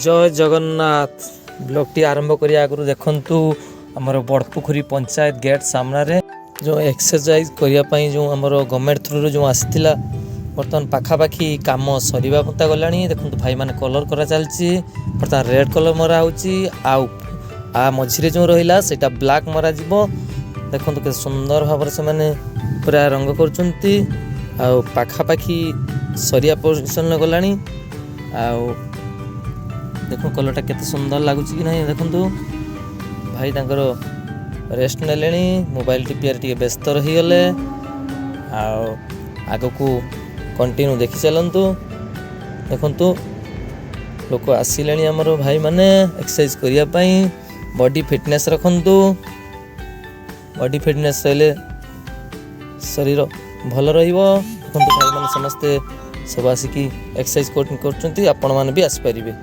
ଜୟ ଜଗନ୍ନାଥ। ବ୍ଲଗ୍ଟି ଆରମ୍ଭ କରିବା ଆଗରୁ ଦେଖନ୍ତୁ, ଆମର ବଡ଼ପୋଖରୀ ପଞ୍ଚାୟତ ଗେଟ୍ ସାମ୍ନାରେ ଯେଉଁ ଏକ୍ସରସାଇଜ୍ କରିବା ପାଇଁ ଯେଉଁ ଆମର ଗଭର୍ଣ୍ଣମେଣ୍ଟ ଥ୍ରୁରୁ ଯେଉଁ ଆସିଥିଲା, ବର୍ତ୍ତମାନ ପାଖାପାଖି କାମ ସରିବା ମତା ଗଲାଣି। ଦେଖନ୍ତୁ ଭାଇମାନେ, କଲର୍ କରାଚାଲିଛି। ବର୍ତ୍ତମାନ ରେଡ଼୍ କଲର୍ ମରା ହେଉଛି ଆଉ ଆ ମଝିରେ ଯେଉଁ ରହିଲା, ସେଇଟା ବ୍ଲାକ୍ ମରାଯିବ। ଦେଖନ୍ତୁ, କେତେ ସୁନ୍ଦର ଭାବରେ ସେମାନେ ପୁରା ରଙ୍ଗ କରୁଛନ୍ତି ଆଉ ପାଖାପାଖି ସରିବା ପୋଜିସନ୍ରେ ଗଲାଣି। ଆଉ ଦେଖନ୍ତୁ, କଲର୍ଟା କେତେ ସୁନ୍ଦର ଲାଗୁଛି କି ନାହିଁ। ଦେଖନ୍ତୁ, ଭାଇ ତାଙ୍କର ରେଷ୍ଟ ନେଲେଣି, ମୋବାଇଲ ଟିପିବାରେ ଟିକେ ବ୍ୟସ୍ତ ରହିଗଲେ। ଆଉ ଆଗକୁ କଣ୍ଟିନ୍ୟୁ ଦେଖି ଚାଲନ୍ତୁ। ଦେଖନ୍ତୁ, ଲୋକ ଆସିଲେଣି, ଆମର ଭାଇମାନେ ଏକ୍ସରସାଇଜ କରିବା ପାଇଁ। ବଡି ଫିଟନେସ୍ ରଖନ୍ତୁ। ବଡି ଫିଟନେସ୍ ରହିଲେ ଶରୀର ଭଲ ରହିବ। ଦେଖନ୍ତୁ, ଭାଇମାନେ ସମସ୍ତେ ସବୁ ଆସିକି ଏକ୍ସରସାଇଜ କରୁଛନ୍ତି। ଆପଣମାନେ ବି ଆସିପାରିବେ।